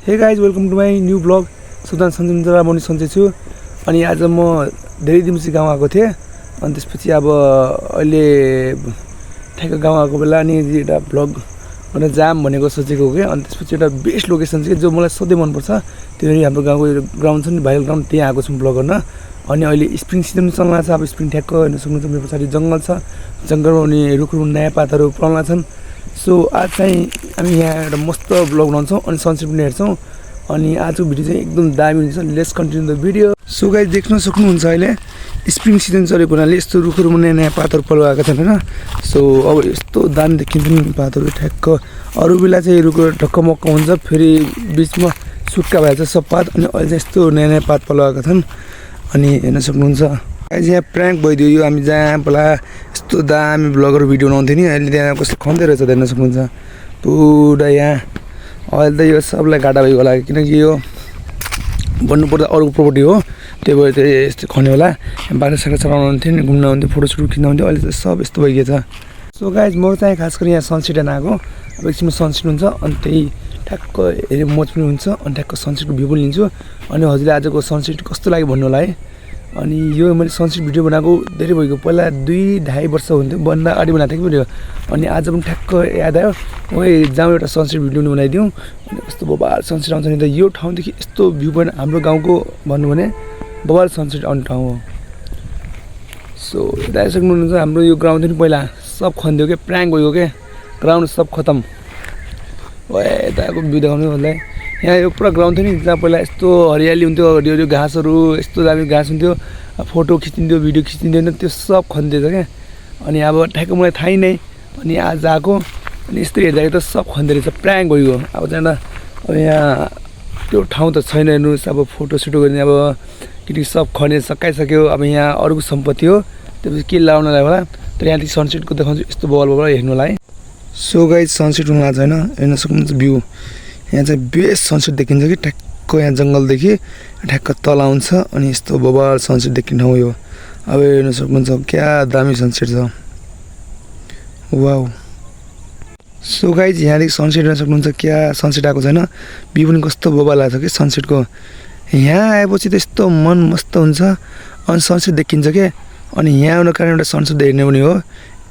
हे guys welcome to my new blog सुदान सञ्जुन्द्रा मनि सन्चै छु अनि आज म धेरै दिनपछि गाउँ आएको थिएँ अनि त्यसपछि अब अहिले ठ्याक्क गाउँ आएको बेला अनि एउटा ब्लग गर्न जाम भनेको सोचेको हो कि अनि त्यसपछि एउटा बेस्ट लोकेसन छ जो मलाई सधैँ मनपर्छ त्यो हाम्रो गाउँको ग्राउन्ड छ नि भाइरल ग्राउन्ड त्यहाँ आएको छु ब्लग गर्न अनि अहिले स्प्रिङ सिजन पनि चल्न छ अब स्प्रिङ ठ्याक्क हेर्न सक्नुहुन्छ मेरो पछाडि जङ्गल छ जङ्गलमा अनि रुखहरू नयाँ पातहरू पल्न छन् सो आज चाहिँ हामी यहाँ एउटा मस्त ब्लग बनाउँछौँ अनि सनसेट पनि हेर्छौँ अनि आजको भिडियो चाहिँ एकदम दामी हुन्छ let's continue the video so guys देख्न सक्नुहुन्छ अहिले स्प्रिङ सिजन चलेको हुनाले यस्तो रुखहरू नयाँ नयाँ पातहरू पल्काएको छन् होइन सो अब यस्तो दामी देखिन्छ नि पातहरू ठ्याक्क अरू बेला चाहिँ रुखहरू ढक्कमक्क हुन्छ फेरि बिचमा सुक्खा भएछ सब पात अनि अहिले चाहिँ यस्तो नयाँ नयाँ पात पल्काएको छन् अनि हेर्न सक्नुहुन्छ अहिले यहाँ प्र्याङ्क भइदियो यो हामी जहाँ पहिला यस्तो दामी ब्लगहरू भिडियो बनाउँथ्यो नि अहिले त्यहाँ कस्तो खन्दै रहेछ हेर्न सक्नुहुन्छ पुरा यहाँ अहिले त यो सबलाई घाटा भएको होला किनकि यो भन्नुपर्दा अरूको प्रोपर्टी हो त्यही भएर चाहिँ यस्तो खन्यो होला बाटो साटो चलाउनु हुन्थ्यो नि घुम्न हुन्थ्यो फोटोसुट खिच्न हुन्थ्यो अहिले त सब यस्तो भइगएछ सो गाइज म चाहिँ खास गरी यहाँ सनसेट हेर्न आएको अब एकछिनमा सनसेट हुन्छ अनि त्यही ठ्याक्क हेऱ्यो मोज पनि हुन्छ अनि ठ्याक्क सनसेटको भ्यू पनि लिन्छु अनि हजुरले आजको सनसेट कस्तो लाग्यो भन्नु होला है अनि यो मैले सनसेट भिडियो बनाएको धेरै भइगयो पहिला 2-2.5 वर्ष हुन्थ्यो भन्दा अगाडि बनाएको थिएँ भिडियो अनि आज पनि ठ्याक्क याद आयो ओए जाउँ एउटा सनसेट भिडियो पनि बनाइदिउँ अनि कस्तो बबाल सनसेट आउँछ नि त यो ठाउँदेखि यस्तो भ्यू पोइन्ट हाम्रो गाउँको भन्नु भने बबाल सनसेट आउने ठाउँ हो सो यता आइसक्नुहुन्छ हाम्रो यो ग्राउन्ड थियो नि पहिला सब खनिदियो क्या प्र्याङ्क गयो क्या ग्राउन्ड सब खतम ओ यताको भ्यू देखाउनु भन्दा यहाँ यो पुरा ग्राउन्ड थियो नि जहाँ पहिला यस्तो हरियाली हुन्थ्यो हरियो घाँसहरू यस्तो दामी घाँस हुन्थ्यो फोटो खिचिन्थ्यो भिडियो खिचिन्थ्यो त्यो सब खनिदिएछ क्या अनि अब ठ्याक्क मलाई थाहै नै अनि आज आएको अनि यस्तै हेर्दाखेरि त सब खनिदिए रहेछ प्र्याङ्क गयो अब जाँदा अब यहाँ त्यो ठाउँ त छैन हेर्नुहोस् अब फोटोसुटो गर्ने अब किनकि सब खनेर सकाइसक्यो अब यहाँ अरूको सम्पत्ति हो त्यसपछि के लाउनलाई होला तर यहाँदेखि सनसेटको देखाउँछु यस्तो बल हेर्नुलाई सो गाइज सनसेट हुनु लाग्छ होइन हेर्न सक्नुहुन्छ भ्यू यहाँ चाहिँ बेस्ट सनसेट देखिन्छ कि ठ्याक्क यहाँ जङ्गलदेखि ठ्याक्क तल आउँछ अनि यस्तो बबाल सनसेट देखिने ठाउँ यो अब हेर्न सक्नुहुन्छ क्या दामी सनसेट छ वाउ सो गाइज यहाँदेखि सनसेट हेर्न सक्नुहुन्छ क्या सनसेट आएको छैन भ्यू पनि कस्तो बबाल आएको छ कि सनसेटको यहाँ आएपछि त यस्तो मन मस्त हुन्छ अनि सनसेट देखिन्छ क्या अनि यहाँ आउनु कारण एउटा सनसेट हेर्ने पनि हो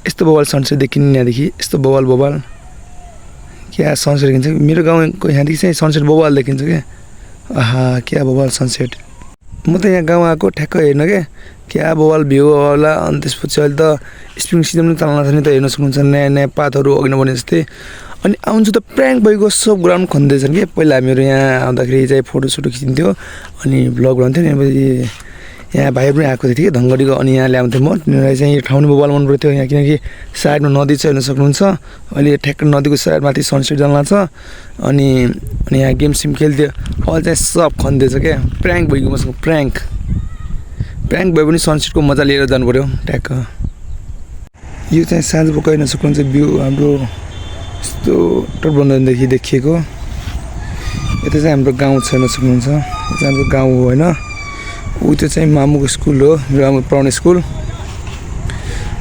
यस्तो बबाल सनसेट देखिने यहाँदेखि यस्तो बबाल क्या सनसेट देखिन्छ मेरो गाउँको यहाँदेखि चाहिँ सनसेट बबाल देखिन्छ क्या आहा क्या बबाल सनसेट म त यहाँ गाउँ आएको ठ्याक्क हेर्न क्या बबाल भ्यू होला अनि त्यसपछि अहिले त स्प्रिङ सिजन पनि चल्न छ नि त हेर्न सक्नुहुन्छ नयाँ नयाँ पातहरू अघि नबने जस्तै अनि आउँछु त प्र्याङ्क भइगयो सब ग्राउन्ड खन्दैछन् कि पहिला हामीहरू यहाँ आउँदाखेरि चाहिँ फोटोसुटो खिचिन्थ्यो अनि भ्लग बनाउँथ्यो नि यहाँ भाइ पनि आएको थियो कि धनगढीको अनि यहाँ ल्याउँथेँ म तिनीहरूलाई चाहिँ यो ठाउँ बबाल मन पर्थ्यो यहाँ किनकि साइडमा नदी छ हेर्न सक्नुहुन्छ अहिले ठ्याक्क नदीको साइडमाथि सनसेट जल्न छ अनि यहाँ गेम सेम खेल्थ्यो अहिले चाहिँ सब खनिदिएछ क्या प्र्याङ्क भइगयो मसँग प्र्याङ्क भए पनि सनसेटको मजा लिएर जानु पऱ्यो ठ्याक्क यो चाहिँ साँझ पक्क हेर्न सक्नुहुन्छ भ्यू हाम्रो यस्तो तटबन्धनदेखि देखिएको यता चाहिँ हाम्रो गाउँ छ हेर्न सक्नुहुन्छ यो चाहिँ हाम्रो गाउँ हो होइन ऊ त्यो चाहिँ मामुको स्कुल हो मेरो आमा पढाउने स्कुल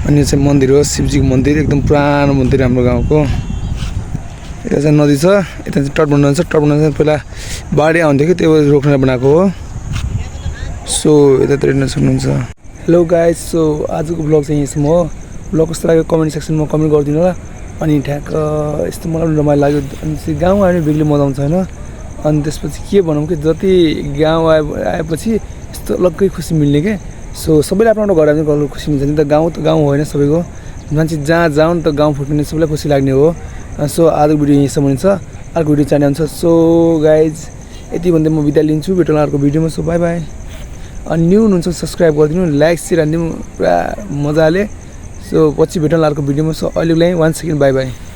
अनि यो चाहिँ मन्दिर हो शिवजीको मन्दिर एकदम पुरानो मन्दिर हाम्रो गाउँको यता चाहिँ नदी छ यता चाहिँ तटबन्धन छ तटबन्धन चाहिँ पहिला बाढी आउँथ्यो कि त्यो रोक्न बनाएको हो सो यतातिर हेर्न सक्नुहुन्छ हेलो गाइज सो आजको ब्लग चाहिँ यसमा हो ब्लग कस्तो लाग्यो कमेन्ट सेक्सनमा कमेन्ट गरिदिनु होला अनि ठ्याक्क यस्तो मलाई पनि रमाइलो लाग्यो अनि गाउँ आयो भने बेग्लै मजा आउँछ होइन अनि त्यसपछि के भनौँ कि जति गाउँ आएपछि यस्तो अलग्गै खुसी मिल्ने के सो सबैले आफ्नो घर आएर घरको खुसी मिल्छ नि त गाउँ होइन सबैको मान्छे जहाँ जाउँ नि त गाउँ फुट्ने सबैलाई खुसी लाग्ने हो सो आजको भिडियो यहीँसम्म हुन्छ अर्को भिडियो चाहिने हुन्छ सो गाइज यति भन्दै म बिदा लिन्छु भेटौँला अर्को भिडियोमा सो बाई बाई अनि न्यू हुनुहुन्छ सब्सक्राइब गरिदिनु लाइक सेयर हानिदिनु पुरा मजाले सो पछि भेटौँला अर्को भिडियोमा सो अहिलेको लागि 1 सेकेन्ड बाई बाई